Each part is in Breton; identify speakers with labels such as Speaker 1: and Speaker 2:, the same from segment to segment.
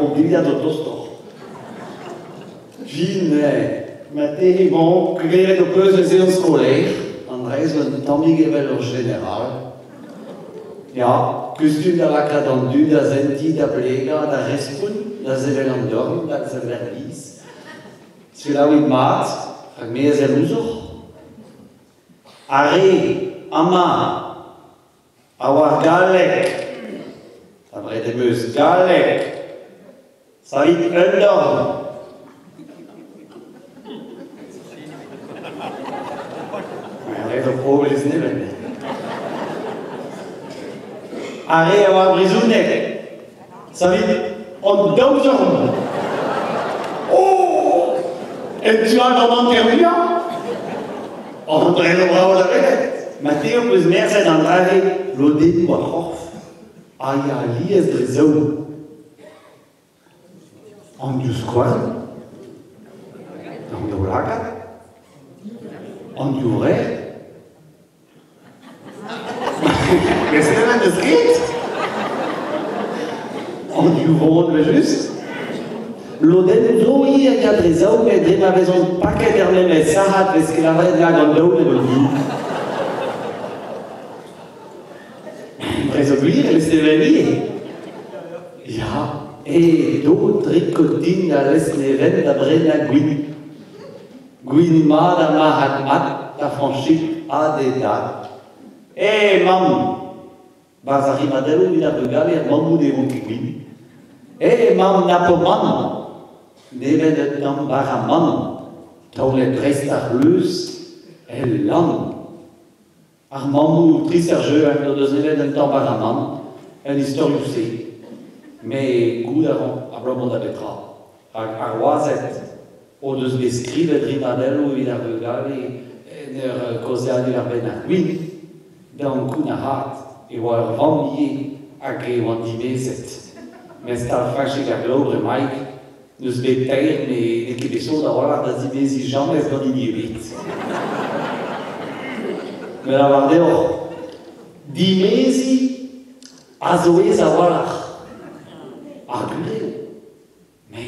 Speaker 1: krog dilhad zo tostoc'h. Fin, marteze bon, klevet ho peus ez eo skolaer, an dra zo un tammig evel ur jeneral. Ya, kustum da lakaat an dud da sentiñ, da blegañ, da respont, da sevel an dorn, da sevel ar biz. Selaouit mat, rak me a sell ouzhoc'h. Ar re amañ a oar galleg, abred em eus galleg, savit un dorn. Ret ho pobl Lesneven. Ar re a oar brezhoneg, savit an daou zorn. Oh! En tu all d'an hanter-vuiañ? An dre zo brav da welet. Mateo 'peus merzet an dra-se lodennoù ar c'horf a ya alies dre zaou. An divskouarn, an daoulagad, an divrec'h. Lesneven deus ket? An divronn evel-just. Lodennoù zo ivez a ya dre zaou met dre ma vezont paket er memes sac'had 'vez ket lavaret nag an daou nag an div. Dre zo gwir e Lesneven ivez. Ya, edo trikot din da Lesneven da brenañ gwin. Gwin mat ha marc'had-mat da Fañchig ha d'e dad. Eh mamm! 'Barzh ar rimadelloù evit ar vugale ar mammoù ne vo ket gwin. Eh mamm na po mann! Nemet un tamm bara-mann taolet dreist ar c'hleuz el lann. Ar mammoù trist ar jeu o deus nemet un tamm bara-mann en istorioù-se. Met goût a ran abalamour da betra. Rak ar wazed o deus bet skrivet rimadelloù evit ar vugale en ur kaozeal diwar-benn ar gwin, da ankounac'haat e oa ur vamm ivez hag e oant dimezet. Met stal Fañchig ar Glav bremaik n'eus bet teir met n'eo ket bet sot a-walc'h da zimeziñ james gant hini ebet. Me lavar deoc'h, dimeziñ a zo aes a-walc'h. Ar gwir eo. Me,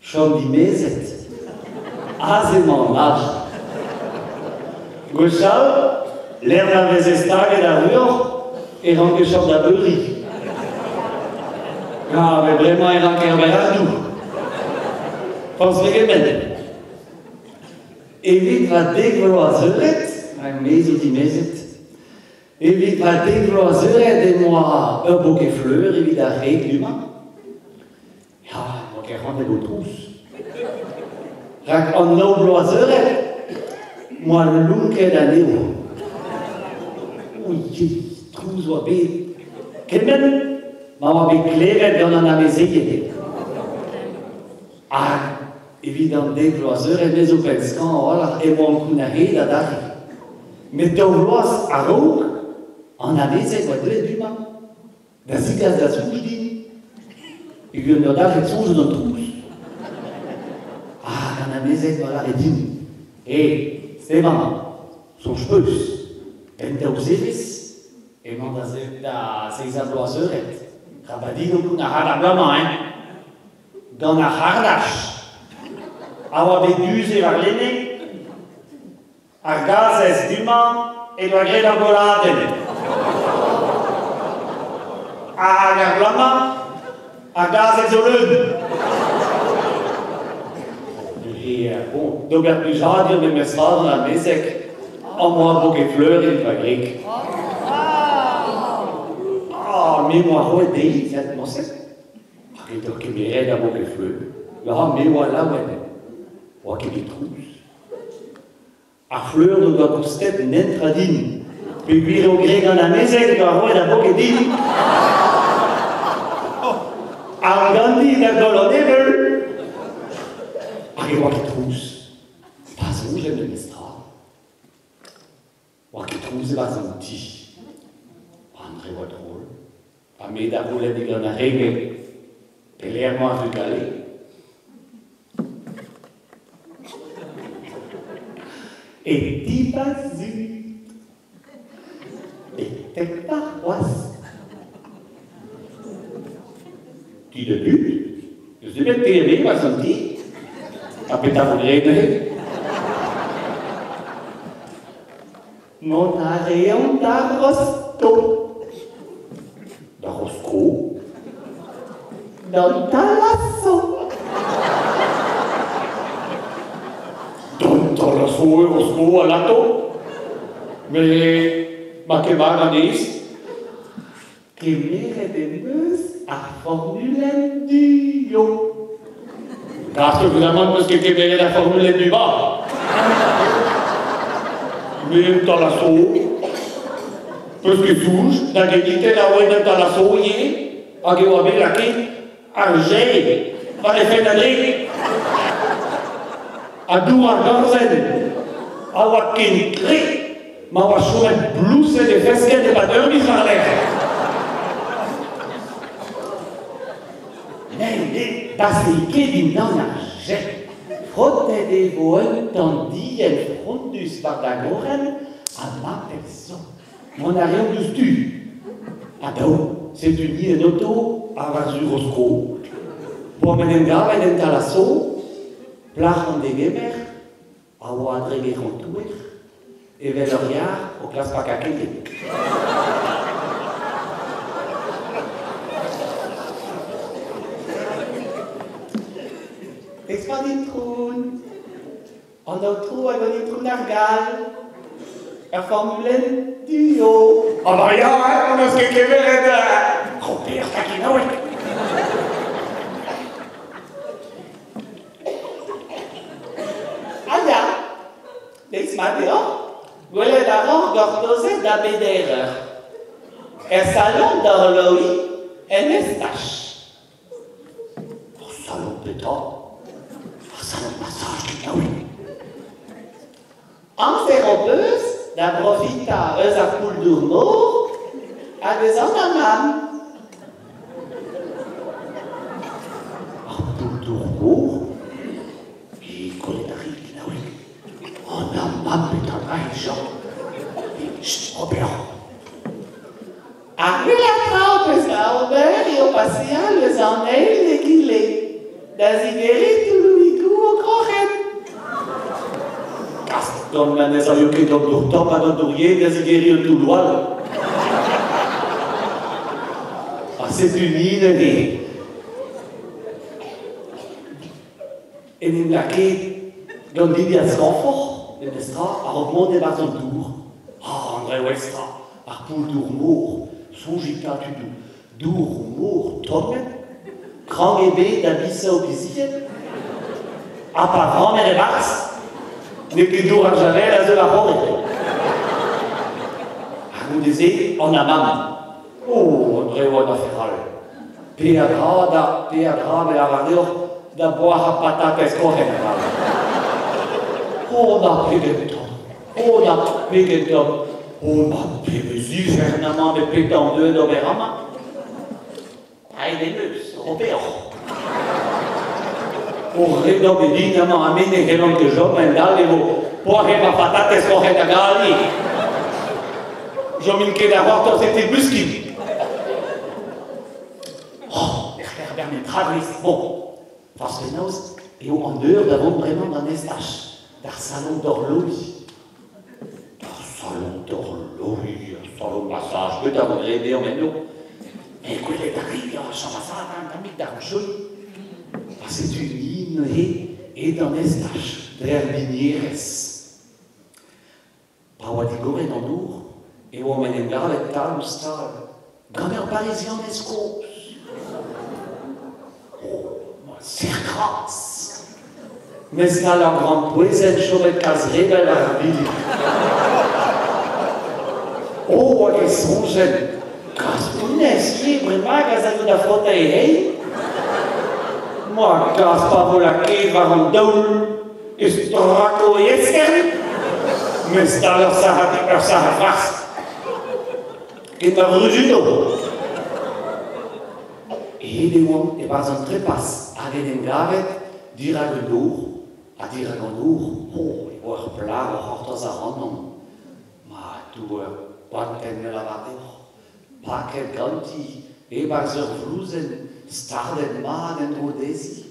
Speaker 1: chom dimezet, aze emañ an arc'h. Gwechall, lec'h ma veze staget ar vuoc'h, e ranke chom da beuriñ. Ya, met bremañ e ranker ober ardoù. Forzh pegement. Evit va dek vloaz eured, rak me zo dimezet, Evit va dek vloaz eured em boa ur boked fleur evit ar re du-mañ. Ya, n'oa ket c'hoant e vo trouz. Rak an nav bloaz eured 'moa lonket anezho. Oi, trouz oa bet. Kement ma oa bet klevet gant an amezeien. Hag evit an dek vloaz eured me zo penn-skañv a-walc'h e oan kounnaret adarre. Met daou vloaz a-raok, an amezeg oa deuet du-mañ da zegas da soñj din peogwir n'oa dalc'het soñj eus an trouz. Hag an amezeg oa lâret din, Eh, Stevan, soñj 'peus, en daou zevezh emañ da seizh vloaz eured, rabadinoù kounnar ar bloaz-mañ, hein. Gant ar c'hardach a oa bet du-se warlene, ar gazhez du-mañ he doa graet ur golladenn. Hag ar bloaz-mañ, ar gazhez zo leun. Neuze, bon, d'ober plijadur memes tra gant ar mezeg, am boa ket fleuret va gwreg. Ah, me 'moa roet dezhi, morse. Hag he doa kemeret a bok he fleur. Ya, me oa laouen. Oa ket bet trouz. Ar fleur n'o doa koustet netra din. Peogwir eo graet gant amezeg doa roet a bok din. Ar ganti da goll an evel. Hag e oa ket trouz. Pa soñjen memestra. Oa ket trouz e-barzh an ti. Andre oa drol. Ha me da c'houlenn digant ar reged pelec'h emañ ar vugale. E ti va zud. Betek warc'hoazh. Ti da dud? N'eus nemet te ha me e-barzh an ti. Ha petra vo graet neuze? Mont a reont da Rosko. Da Rosko? D'an Talasso. D'an Talasso e Rosko, alato. Met ma ket mat anez. Kemeret em eus ar formulenn duio. Gast peogwir 'peus ket kemeret ar formulenn du mat. Me un talasso. 'Peus ket soñj da geniter a oa un talasso ivez hag e oa bet lakaet ar jed war he fenn a-drek. Ha dour ar gorzenn a oa ken kre ma oa chomet blouset e feskenn e-pad ur miz war-lerc'h. Ne basei ket dindan ar jed. Frotet e vo un tamm dienn frondus war da gorrenn ha mapet zo. Mont a reomp diouzhtu. Ha daou, setu ni en oto ha war-zu Rosko. P'oamp en em gavet en Talasso, plac'h an degemer a oa a-drek he c'hontouer, evel ur yar o klask pakañ kelien. Ez an itron, an aotrou hag an itron ar Gall, ur formulenn duo. Ah bah ya, hein, on eus ket kemeret Robert Taquinaoueg. Ah ya, deiz mat deoc'h. Gwelet a ran gortozet da beder eur. Er salon d'horloiñ en estaj. Ur salon petra? Ur salon massage kinaoueg. Amzer ho peus da brofitañ eus ar poull-dour-mor hag eus an amann. Ar poull-dour-mor? E gwelet a rit kinaoueg. An amann petra dra e Jean? Chut, Robert. Ar gwellañ tra ho peus da ober eo paseal eus an eil d'egile, da zigeriñ toulloùigoù ho kroc'hen. Gast gant ma n'ez aio ket an dour tomm hag an dour yen da zigeriñ un toulloù all. Ha setu ni neuze. En em lakaet gant dilhad skañvoc'h, memestra, a-raok mont e-barzh an dour. Ah, Andrev Welstra, ar poull-dour-mor, soñjit 'ta tudoù, dour-mor tommet, krank ebet da bisañ ho pizied, ha pa vranner e-barzh, n'eo ket dour ar Javel a zeu war-c'horre. Ha goude-se, an amann. Oh, Andrev, an afer all. Peadra da peadra me lavar deoc'h da boazhañ patatez kroc'hen avat. Oh na pegen tomm! Oh na pegen tomm! Oh na pebezh ifern amañ met petra on deuet d'ober amañ? Aet em eus, ro peoc'h. O redok e din amañ ha me ne c'hellan ket chom a-hend-all e vo poazhet ma patatez kroc'hen hag ali. Chomin ket da c'hortoz e tebuskin. Oh, ec'h netra dreist. Bon, forzh penaos eo an eur da vont bremañ d'an estaj, d'ar salon d'horloiñ. D'ar salon d'horloiñ, ar salon massage, bet a vo graet dezhañ eno. Met gwelet a rit eo ar chamassad un tammig d'ar jeu. Ha setu ni neuze edan estaj dre ar bignerez. Pa oa digoret an nor e oamp en em gavet tal-ouzh-tal gant ur Barizianez kozh. Oh, ma serr-kras! Meskal ur grampouezhenn chomet kalz re bell war ar bili. Oh, hag e soñjen, kas honnezh ivez bremañ az aio da frotañ he c'hein? Ma kas pa vo lakaet war an daol e strako e eskern, meskal ur sac'had fars. Get ma vruzuno. Aet e oan e-barzh an trepas hag en em gavet dirak un nor, ha dirak an nor, oh, e oa ur plac'h o c'hortoz ac'hanon. Ma doue, ur pantenn me lavar deoc'h, paket ganti e-barzh ur vlouzenn. Stardet mat en-dro dezhi.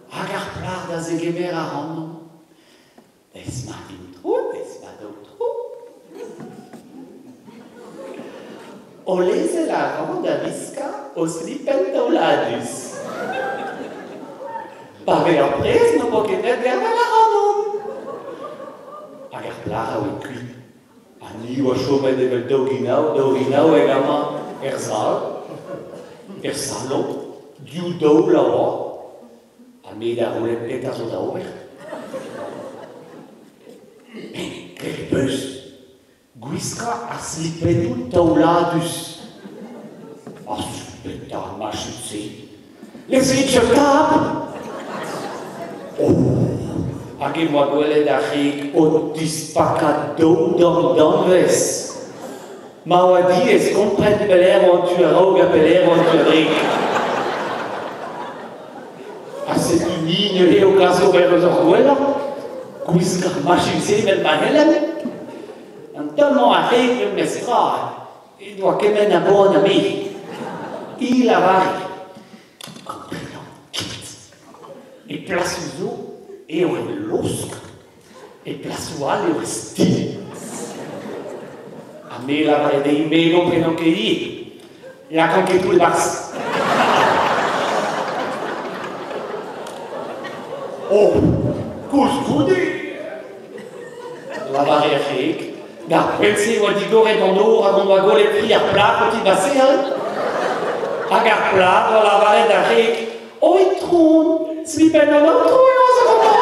Speaker 1: Hag ar plac'h da zegemer ac'hanomp. Dez mat intro, dez mat aotrou. O lezel a ran da wiskañ o slipenn taoladus. Pa vez ar prez n'ho po ket ret gervel ac'hanon. Hag ar plac'h a oe kuit. Ha ni oa chomet evel daou ginaou, daou ginaoueg amañ er sal, er saloñ, div daol a oa. Ha me da c'houlenn petra zo da ober. Met peus gwiskañ ar slipennoù taoladus. Ar petra ar machin-se? Les kap! Oh! Hag em boa gwelet ar c'hig o tispakañ daou damm danvez. Ma oa diaes kompren pelec'h oa an tu a-raok ha pelec'h oa an tu a-drek. Ha setu ni neuze o klask ober eus hor gwellañ, gwiskañ ar machin-se evel ma c'hellen. An tamm-mañ a c'heg memes tra, he doa kement a boan ha me. Hi lavare, komprenan ket. E plasoù zo eo e laosk, e plasoù all eo e stign. Ha me lavare dezhi me gomprenan ket ivez. Lakañ ket tout e-barzh. Oh, koulskoude, lavare ar c'heg, d'ar poent-se e oa digoret an nor hag on oa gwelet pri ar plac'h o tibaseal. Hag ar plac'h oa lavaret d'ar c'heg, O itron, slipenn an aotrou eo a zo gantañ.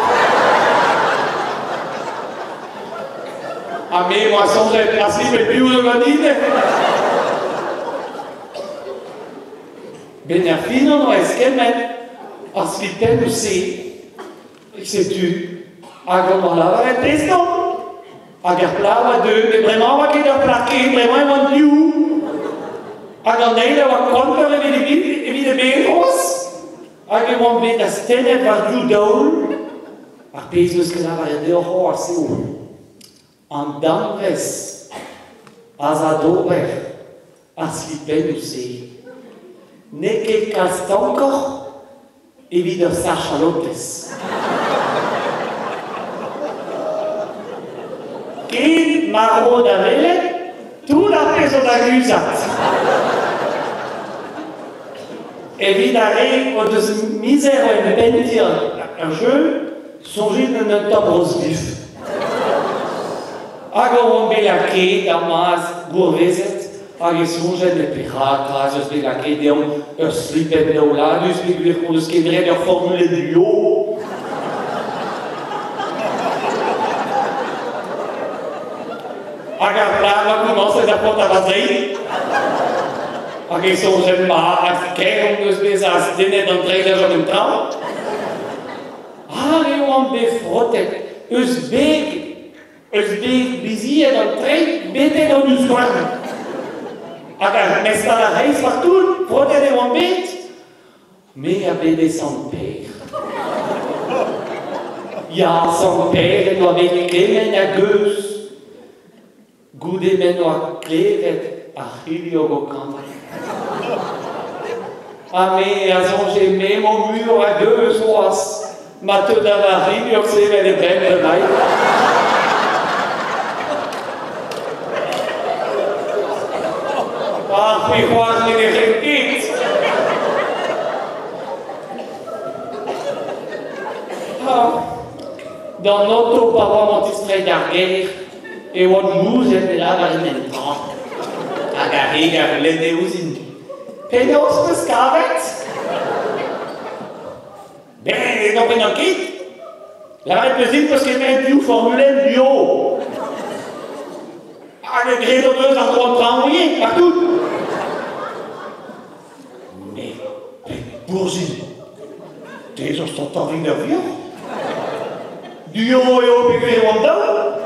Speaker 1: Ha me 'moa soñjet ar slipenn piv zo ganin. 'Benn ar fin on oa eskemmet ar slipennoù-se. Setu, hag on oa lavaret dezhañ. Hag ar plac'h a deu, met bremañ 'oa ket ur plac'h ken, bremañ e oant div. Hag an eil a oa koantoc'h evit evit e bennozh. Hag e oant bet astennet war div daol. Ar pezh 'neus ket lavaret deoc'h c'hoazh eo an danvez az a d'ober ar slipennoù-se. N'eo ket kalz stankoc'h evit ur sac'h-chalotez. Ken ma ro da welet tout ar pezh zo da guzhat. Evit ar re o deus mizer o empentiñ ar jeu, soñjit en un tamm roz-bif. Hag o oan bet lakaet ar maz gourvezet hag e soñjen e perak ez eus bet lakaet deomp ur slipenn daouladus peogwir hon eus kemeret ur formulenn bio. Hag ar plac'h a komañset da fotañ va zreid. Hag e soñjen ma hag kaer hon eus bezañ astennet an treid da chom en traoñ. Hag e oan bet frotet eus beg eus beg bizied an treid betek an uskouarn. Hag ar mestr a reizh partout, frotet e oan bet. Me a bede Sant Pêr. Ya, Sant Pêr en doa bet kement a geuz goude m'en doa klevet ar c'hilhog o kanañ. Ha me a soñje me emañ muioc'h a geuz c'hoazh ma teu da va c'hilhog sevel e benn bremaik. Ha c'hwi c'hoazh ne ret ket. D'an oto pa oamp o tistreiñ d'ar gêr e oan mouzhet e lavaren en tra. Hag ar re a c'houlenne ouzhin Penaos 'peus kavet? Ben, n'en ket. Lavaret 'peus din 'peus kemeret div formulenn bio. Hag graet o deus ar dro an traoñ ivez, partout. Mais pet bourzhin, te zo sortañ ur vioc'h? Duo eo peogwir e oant daou.